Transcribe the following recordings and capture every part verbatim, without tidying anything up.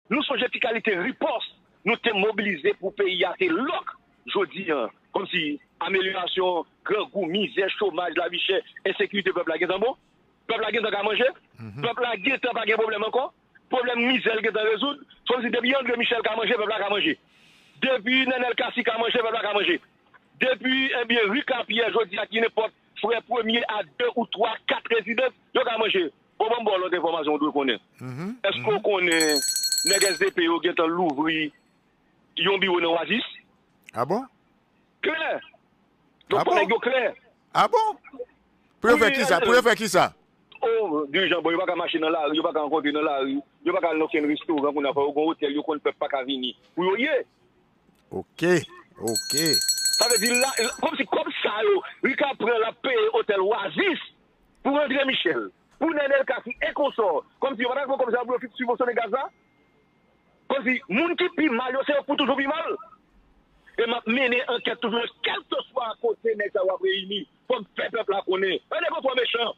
Nou sonje ki kalite ripòs nou te mobilize pou peyi a te lòk jodi a, kòmsi amelyorasyon, grangou, mizè, chomaj, lavi chè, ensekirite pèp la gentan bon? Pèp la gentan ka manje? Pèp la gentan pa gen pwoblèm ankò? Pwoblèm mizè l gentan rezoud? Kòmsi depi André Michel ka manje, pèp la ka manje. Depi Nenel Cassy ka manje, pèp la ka manje. Depi, ebyen, Ricard Pierre, jodi a, ki nenpòt frè premye a de ou twa, kat rezidans, yo ka manje. Bon, ban m ba w lòt enfòmasyon ou dwe konnen. Èske w konnen nèg S D P yo gentan louvri yon biwo nan Oasis? Ah bon? Klè. Donk, ah bon? Nèg yo klè. Ah bon? Pou yo fè kisa? Pou yo fè kisa? Oh, dirijan, bon, yo pa ka mache nan lari, yo pa ka rankontre nan lari, yo pa ka al nan okenn restoran kounye a, fò yo gen otèl, yo konn pèp pa ka vini. Pou yo ye. Ok, ok. Sa vle di, la, la, kòmsi kòb sa yo, Ricard pran l ap peye otèl Oasis pou André Michel, pou Nenel Cassy e konsò, kòmsi yo pa ta pran kòb sa yo pou yo fin sibvansyone gaz la? Kòmsi moun ki pi mal yo, se yo k pou toujou pi mal. E m ap mennen ankèt toujou, kèlkeswa kote nèg sa yo ap reyini, fò m fè pèp la konnen. Nèg yo twò mechan.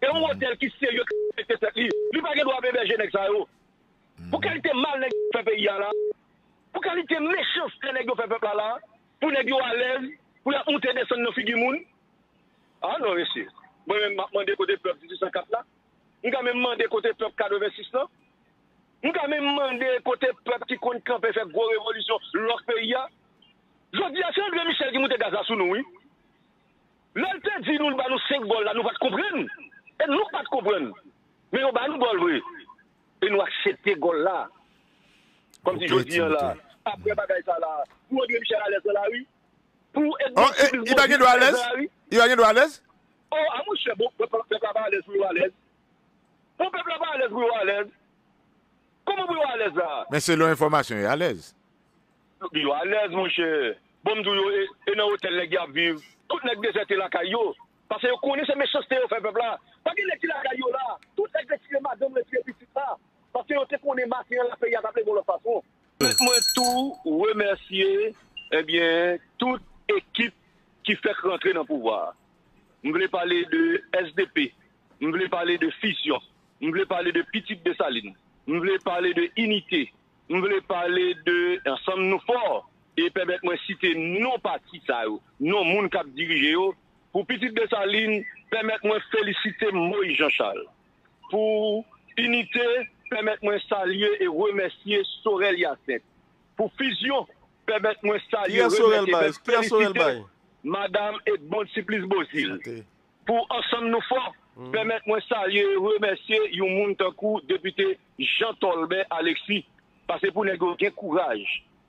E yon otèl ki serye, ki respekte tèt li, li pa gen dwa ap ebèje nèg sa yo. Pou kalite mal nèg yo fè peyi a la, pou kalite mechanste nèg yo fè pèp la la, pou nèg yo alèz, pou y ap moute desann nan figi moun. Ah non, mesye. Mwen menm, m ap mande kote pèp dizuit san kat la. M ka menm mande kote pèp katrevensis lan. M ka menm mande kote pèp ki konn kanpe fè gwo revolisyon lòk peyi a. Jodi a, se André Michel ki moute gaz la sou nou, wi. Lè l te di nou l ba nou senk gòl la, nou pa t konprann. E nou k pa t konprann. Men yo ba nou gòl vre. E nou aksepte gòl la. Kòmsi jodi a la, apre bagay sa la, pou André Michel alèz nan lari, pou Edmonde Supplice Beauzile alèz nan lari. Li pa gen dwa alèz? Oh, a monchè, bon, pèp la pa alèz pou yo alèz. Bon, pèp la pa alèz pou yo alèz. Kòman pou yo alèz la? Men selon enfòmasyon, yo alèz. Yo alèz, monchè. Bon, m di w, yo, e, e nan otèl nèg yo ap viv. Tout nèg dezète lakay yo. Paske yo konnen se mechanste yo fè pèp la. Pa gen nèg ki lakay yo la. Tout nèg retire madanm, retire pitit la. Paske yo te konnen maten an la, peyi a t ap leve yon lòt fason. Pèmèt mwen tou remèsye, ebyen, tout ekip ki fèk rantre nan pouvwa a. M vle pale de S D P. M vle pale de Fizyon. M vle pale de Pitit Desalin. M vle pale de Inite. M vle pale de Ansanm Nou Fò. E pèmèt mwen site non pati sa yo, non moun k ap dirije yo. Pou Pitit Desalin, pèmèt mwen felisite Moïse Jean Charles. Pou Inite, pèmèt mwen salye e remèsye Sorel Hyacinthe. Pou Fizyon, pèmèt mwen salye, remèsye, menm felisite Madanm Edmonde Supplice Beauzile. Pou Ansanm Nou Fò, pèmèt mwen salye e remèsye yon moun tankou Depite Jean Tolbert Alexis. Paske pou nèg yo gen kouraj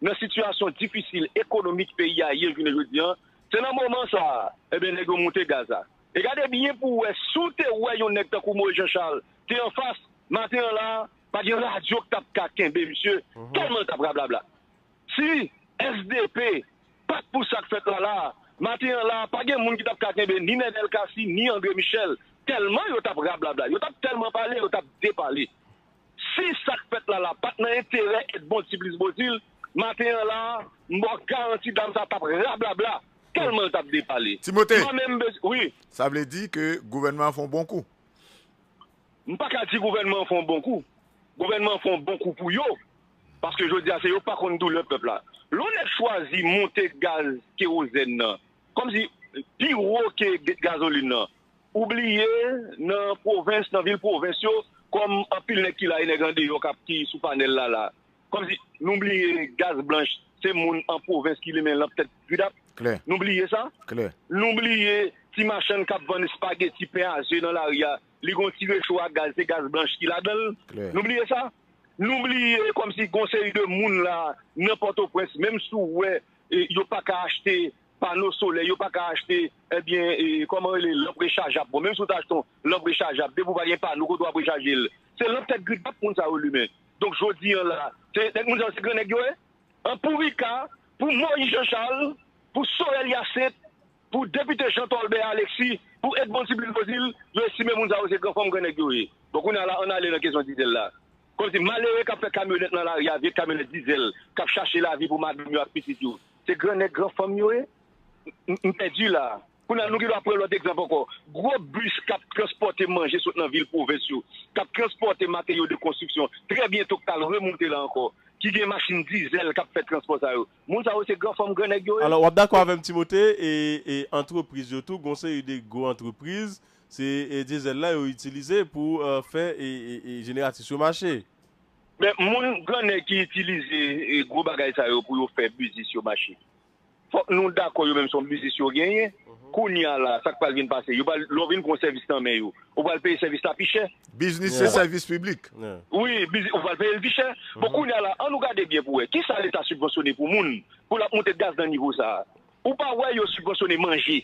nan sitiyasyon difisil ekonomik peyi a ye jounen jodi a, se nan moman sa a, ebyen, nèg yo moute gaz la. E gade byen pou w wè, si w te wè yon nèg tankou Moïse Jean Charles te anfas, maten an la, pa gen radyo k t ap ka kenbe misye, tèlman l t ap rablabla. Si S D P pa t pou sa k fèt la la, maten an la, pa gen moun ki t ap ka kenbe ni Nenel Cassy, ni André Michel, tèlman yo t ap rablabla, yo t ap tèlman pale, yo t ap depale. Si sa k fèt la la pa t nan enterè Edmonde Supplice Beauzile, maten an la, m ba w garanti dam sa t ap rablabla, tèlman l t ap depale. Timote, mwen menm, wi. Sa vle di ke gouvènman an fè yon bon kou? M pa ka di gouvènman an fè yon bon kou. Gouvènman an fè yon bon kou pou yo. Paske jodi a, se yo pa konn doulè pèp la. Lè yon nèg chwazi monte gaz kewozèn nan, kòmsi pi wo ke g-, gazolin nan, ou bliye nan pwovens, nan vil pwovens yo, kòm anpil nèg ki la, e nèg andeyò k ap, ki sou panèl la la. Kòmsi nou bliye gaz blanch, se moun an pwovens ki limen lanp tèt gridap. Nou bliye sa? Nou bliye ti machann k ap vann espageti, pen a ze nan lari a, li gon ti recho a gaz, se gaz blanch ki ladan l. Nou bliye sa? Nou bliye kòmsi gon seri de moun la, nan Pòtoprens, menm si w wè, e, yo pa ka achte pano solè, yo pa ka achte, ebyen, e, kòman rele, lanp rechajab. Bon, menm si w ta achte yon lanp rechajab, depi w pa gen pano, kote w ap rechaje l? Se lanp tèt gridap moun sa yo limen. Donk, jodi a la, se nèg moun sa yo, se gran nèg yo ye? An pou Ricard, pou Moïse Jean Charles, pou Sorel Hyacinthe, pou Depite Jean Tolbert Alexis, pou Edmonde Supplice Beauzile, yo estime moun sa yo se gran fanm, gran nèg yo ye. Bon, kounye a la, ann ale nan kesyon dizèl la. Kòmsi malere k ap fè kamyonèt nan lari a, vye kamyonèt dizèl, k ap chache lavi pou madanm yo ak pitit yo, se gran nèg, gran fanm yo ye? M, m, m pèdi la. Kounye a, nou gen dwa pran lòt egzanp ankò. Gwo bis k ap transpòte manje sot nan vil pwovens yo, k ap transpòte materyo de konstriksyon, trè byento k t al remonte la ankò, ki gen machin dizèl k ap fè transpò sa yo. Moun sa yo se gran fanm, gran nèg yo ye. Alò, w ap dakò avè m, Timote, e, e antrepriz yo tou, gon seri de gwo antrepriz, se, e, dizèl la yo itilize pou, e, fè, e, e, e jeneratris yo mache. Men moun gran nèg ki itilize, e, gwo bagay sa yo pou yo fè biznis yo mache. Fòk nou dakò yo menm se yon biznis yo genyen. Kounye a la, sa k pral vin pase? Yo pral, lè w vin pran yon sèvis nan men yo, ou pral peye sèvis la pi chè. Biznis se sèvis piblik. Wi, biznis, ou pral peye l pi chè. Bon, kounye a la, an nou gade byen pou wè. Kisa Leta sibvansyone pou moun pou l ap moute gaz nan nivo sa a? Ou pa wè yo sibvansyone manje.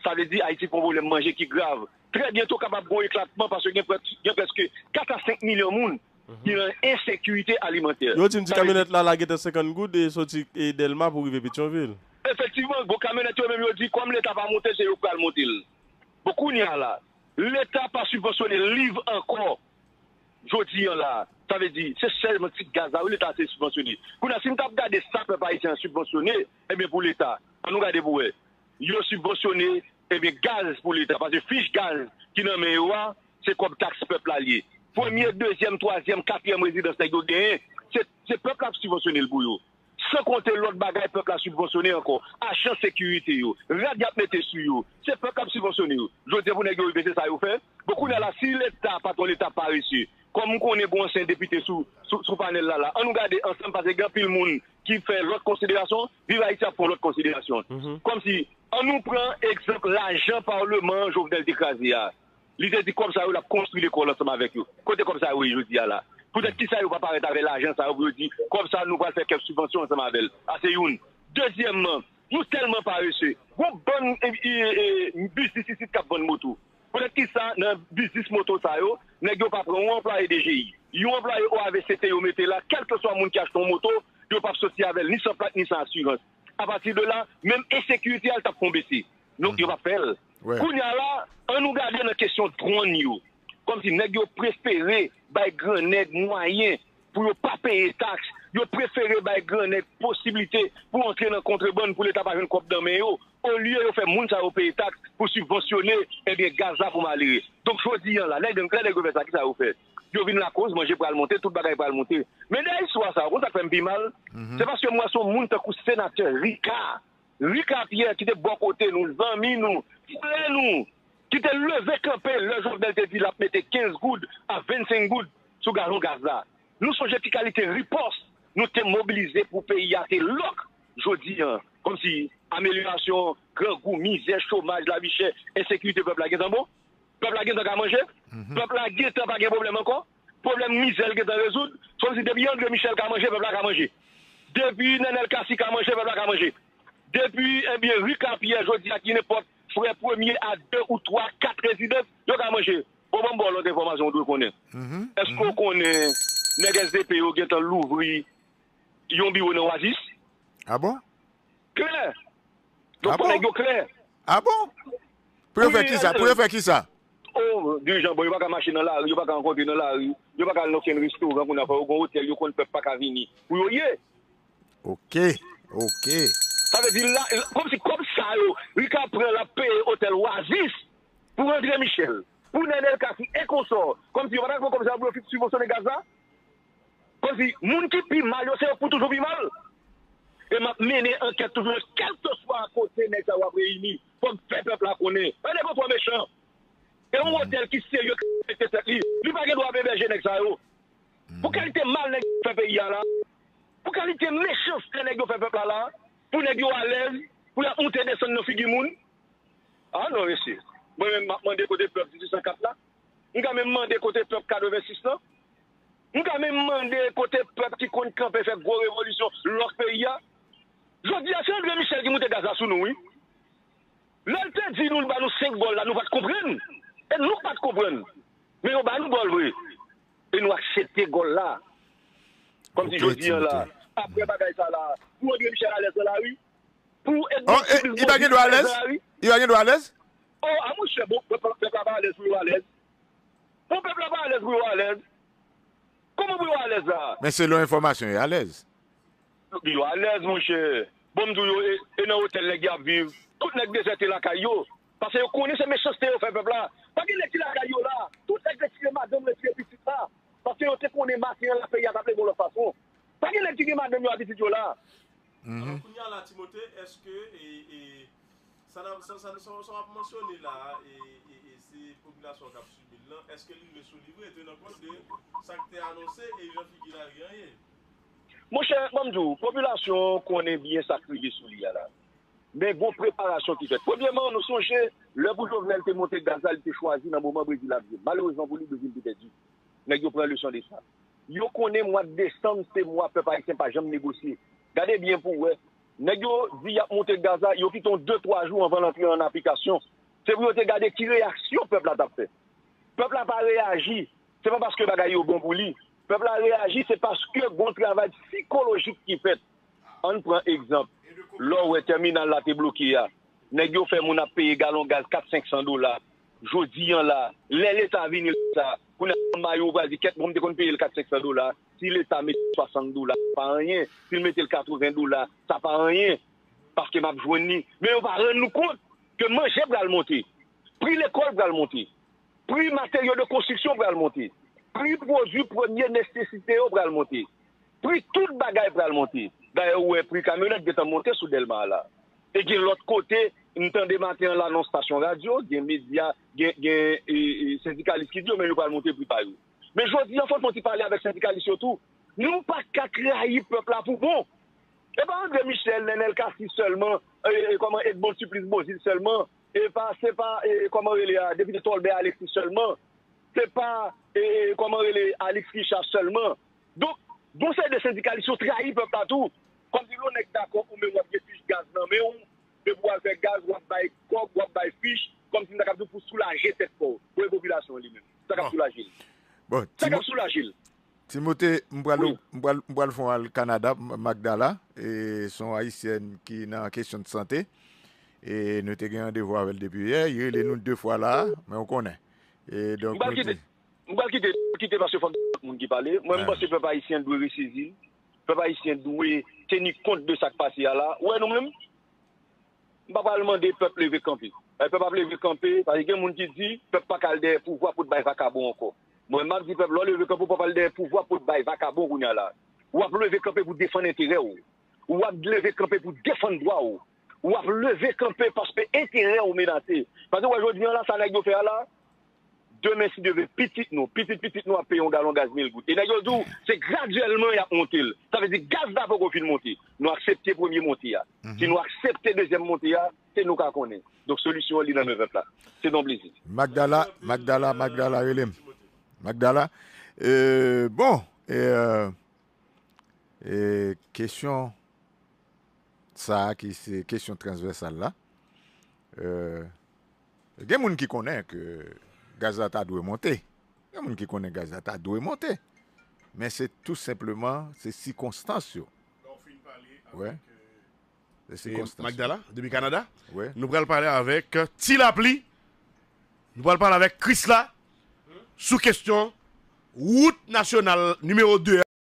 Sa vle di Ayiti pran pwoblèm manje ki grav. Trè byento kapab gon eklatman paske gen prè-, gen prèske kat a senk milyon moun ki nan ensekirite alimantè. Yo di m ti kamyonèt la, la gentan senkant goud e soti, e, Dèlma pou rive Petyonvil. Efektivman, gwo kamyonèt yo menm yo di kòm Leta pa monte, se yo k pral monte l. Bon, kounye a la, Leta pa sibvansyone liv ankò. Jodi a la, sa vle di, se sèlman ti gaz la, wi, Leta se sibvansyone. Kounye a, si n t ap gade sa pèp ayisyen an sibvansyone, ebyen, pou Leta, an nou gade pou wè. Yo sibvansyone, ebyen, gaz pou Leta, paske fich gaz ki nan men yo a, se kòb taks pèp la l ye. Premye, dezyèm, twazyèm, katriyèm rezidans nèg yo genyen, se, se pèp la k sibvansyone l pou yo. San konte lòt bagay pèp la sibvansyone ankò, ajan sekirite yo, rad y ap mete sou yo, se pèp k ap sibvansyone yo. Jodi a pou nèg yo rive, se sa yo fè. Bon, kounye a la, si Leta pa t yon Leta parese, kòm m konnen gon ansyen depite sou, sou, sou panèl la, la, an nou gade ansanm, paske gen anpil moun ki fè lòt konsiderasyon, Viv Ayiti ap fè yon lòt konsiderasyon. Kòmsi, an nou pran egzanp lajan palman an Jovenel te kraze a. Li te di kòb sa yo, l ap konstwi lekòl ansanm avèk yo. Kote kòb sa yo ye jodi a la? Poutèt kisa yo pa parèt avè lajan sa yo pou yo di, kòb sa nou pral fè kèk sibvansyon ansanm avè l? Sa se youn. Dezyèmman, nou tèlman parese. Gon bann, e, e, e, biznis isit k ap vann moto. Poutèt kisa nan biznis moto sa yo, nèg yo pa pran yon anplwaye D G I, yon anplwaye O A V C T yo mete la, kèlkeswa moun ki achte yon moto, yo p ap soti avè l, ni san plak, ni san asirans. Apati de la, menm ensekirite a, l t ap fè yon bese. Donk, yo p ap fè l. Kounye a la, an nou gade nan kesyon dwòn yo. Kòmsi nèg yo prefere bay grannèg mwayen pou yo pa peye taks. Yo prefere bay grannèg posiblite pou antre nan kontrebann pou Leta pa jwenn kòb nan men yo. Olye yo fè moun sa yo peye taks pou sibvansyone, ebyen, gaz la pou malere. Donk, jodi a la, lè nèg, lè nèg yo fè sa, kisa yo fè? Yo vin lakoz, manje pral monte, tout bagay pral monte. Men dèyè istwa sa, ou konn sa k fè m pi mal? Se paske m wè se yon moun tankou senatè Ricard. Ricard Pierre ki te bò kote nou, zanmi nou, frè nou, ki te leve kanpe lè Jovenel te di l ap mete kenz goud a vennsenk goud sou galon gaz la. Nou sonje ki kalite ripòs nou te mobilize pou peyi a te lòk jodi a, kòmsi amelyorasyon, grangou, mizè, chomaj, lavi chè, ensekirite pèp la gentan bon? Pèp la gentan ka manje? Pèp la gentan pa gen pwoblèm ankò? Pwoblèm mizè l gentan rezoud? Sa vle di depi André Michel ka manje, pèp la ka manje. Depi Nenel Cassy ka manje, pèp la ka manje. Depi, ebyen, Ricard Pierre jodi a ki nenpòt frè premye a de ou twa, kat rezidans, yo ka manje. Bon, ban m ba w lòt enfòmasyon ou dwe konnen. Èske w konnen nèg S D P yo gentan louvri yon biwo nan Oasis? Ah bon? Klè. Donk, fò nèg yo klè. Ah bon? Pou yo fè kisa? Pou yo fè kisa? Oh, dirijan, bon, yo pa ka mache nan lari, yo pa ka rankontre nan lari, yo pa ka al nan okenn restoran, kounye a fò yo gon otèl, yo konn pèp pa ka vini. Pou yo ye. Ok, ok. Sa vle di, la, kòmsi kòb sa yo, Ricard pran l ap peye otèl Oasis pou André Michel, pou Nenel Cassy e konsò. Kòmsi yo pa ta pran kòb sa yo pou yo sibvansyone gaz la? Kòmsi moun ki pi mal yo, se yo k pou toujou pi mal. E m ap mennen ankèt toujou, kèlkeswa kote nèg sa yo ap reyini, fò m fè pèp la konnen. Nèg yo twò mechan. E yon otèl ki serye, ki respekte tèt li, li pa gen dwa ap ebèje nèg sa yo. Pou kalite mal nèg yo fè peyi a la, pou kalite mechanste nèg yo fè pèp la la, pou nèg yo alèz, pou y ap moute desann nan figi moun. Ah non, mesye. Mwen menm, m ap mande kote pèp dizuit san kat la. M ka menm mande kote pèp katrevensis lan. M ka menm mande kote pèp ki konn kanpe fè gwo revolisyon lòk peyi a. Jodi a, se André Michel ki moute gaz la sou nou, wi. Lè l te di nou, l ba nou senk gòl la, nou pa t konprann. E nou pa t konprann. Men yo ba nou gòl vre. E nou aksepte gòl la. Kòmsi jodi a la, apre bagay sa la, pou André Michel alèz nan lari, pou Edmonde Philippe Beaudry alèz nan lari. Li pa gen dwa alèz? Oh, a monchè, bon, pèp la pa alèz pou yo alèz. Bon, pèp la pa alèz pou yo alèz. Kòman pou yo alèz la? Men selon enfòmasyon, yo alèz. Yo alèz, monchè. Bon, m di w, yo, e, e nan otèl nèg y ap viv. Tout nèg dezète lakay yo. Paske yo konnen se mechanste yo fè pèp la. Pa gen nèg ki lakay yo la. Tout nèg retire madanm, retire pitit la. Paske yo te konnen maten an la peyi a t ap leve yon lòt fason. Pa gen nèg ki gen madanm yo ak pitit yo la. Alò, kounye a la, Timote, èske e, e, sa n ap, sa, sa, sa, sa w ap mansyone la a, e, e, e se popilasyon an k ap sibi l lan, èske li rive sou li vre, tenan kont de sa k te anonse e jan figi l al genyen? Monchè, ban m di w, popilasyon an konnen byen sa k rive sou li a la. Men gon preparasyon ki fèt. Premyèman, nou sonje, lè pou Jovenel te monte gaz la, li te chwazi nan moman Brezil ap jwe. Malerezman pou li, Brezil te pèdi. Nèg yo pran leson de sa. Yo konnen mwa desanm se mwa pèp ayisyen pa janm negosye. Gade byen pou w wè. Nèg yo di y ap monte gaz la, yo kite yon de twa jou anvan l antre an aplikasyon. Se pou yo te gade ki reyaksyon pèp la t ap fè. Pèp la pa reyaji. Se pa paske bagay yo bon pou li. Pèp la reyaji, se paske gon travay sikolojik ki fèt. Ann pran egzanp. Lè w wè tèminal la te bloke a, nèg yo fè moun ap peye galon gaz kat senk san dola. Jodi an la, lè Leta vini la, kounye a mayo ou pral di kèt, bon, m te konn peye l kat senk san dola. Si Leta mete swasant dola, sa pa anyen. Si l mete l katreven dola, sa pa anyen. Paske m ap jwenn li. Men yo pa rann nou kont ke manje pral monte. Pri lekòl pral monte. Pri materyo de konstriksyon pral monte. Pri pwodui premye nesesite yo pral monte. Pri tout bagay pral monte. Dayè, ou wè pri kamyonèt gentan monte sou Dèlma a la. E gen lòt kote, m tande maten an lanons stasyon radyo, gen medya, gen, gen e, e, sendikalis ki di yo menm yo pral monte pri pa yo. Men jodi an, fò n fè yon ti pale avèk sendikalis yo tou. Nou pa ka trayi pèp la pou bon. E pa André Michel, Nenel Cassy sèlman, e, e, kòman, Edmonde Supplice Beauzile sèlman, e pa, se pa, e, e, kòman rele a, depite Tolbert Alexis sèlman, se pa, e, e, kòman rele, Alix Richard sèlman. Donk, gon seri de sendikalis yo trayi pèp la tou. Kòmsi lè yon nèg dakò ou menm w ap gen fich gaz nan men w, depi w al fè gaz, w ap bay kòb, w ap bay fich, kòmsi m ta kab di w pou soulaje tèt pa w. Bon, e popilasyon an li menm, sa k ap soulaje l? Bon, Sa k ap soulaje l? Timote, m pral m pral m pral fè yon al Kanada, Magdala, e se yon ayisyèn ki nan kesyon de sante. E nou te gen randevou avè l depi yè, li rele nou de fwa la, men ou konnen. E donk M pral kite, m pral kite, kite paske fòk gen lòt moun ki pale. Mwen, m panse pèp ayisyen dwe resezi l. Pèp ayisyen dwe teni kont de sa k pase a la. Ou wè nou menm, m pa pral mande pèp leve kanpe. Pèp ap leve kanpe, paske gen moun ki di pèp pa ka al dèyè pouvwa pou t bay vakabon ankò. Mwen, m ap di pèp la, w leve kanpe, w pa pral dèyè pouvwa pou t bay vakabon kounye a la. W ap leve kanpe pou defann enterè w. W ap leve kanpe pou defann dwa w. W ap leve kanpe paske enterè w menase. Paske w wè jodi an la, sa nèg yo fè a la, demen si Dye vle, pitit nou, pitit pitit nou ap peye yon galon gaz mil goud. E nèg yo di w, se gradyèlman y ap monte l. Sa vle di gaz la poko fin monte. Nou aksepte premye monte a. Si nou aksepte dezyèm monte a, se nou ka konnen. Donk solisyon an li nan men pèp la. Se te yon plezi. Magdala, Magdala, Magdala, rele m. Magdala, e, bon, e, e, kesyon sa a ki se kesyon transvèsal la, e, gen moun ki konnen ke gaz la ta dwe monte. Gen moun ki konnen gaz la ta dwe monte. Men se tou senpleman, se sikonstans yo. Wè. Se sikonstans yo. Magdala, depi Kanada, Wè. Nou pral pale avèk Ti Lapli. Nou pral pale avèk Krisla sou kesyon wout nasyonal nimewo de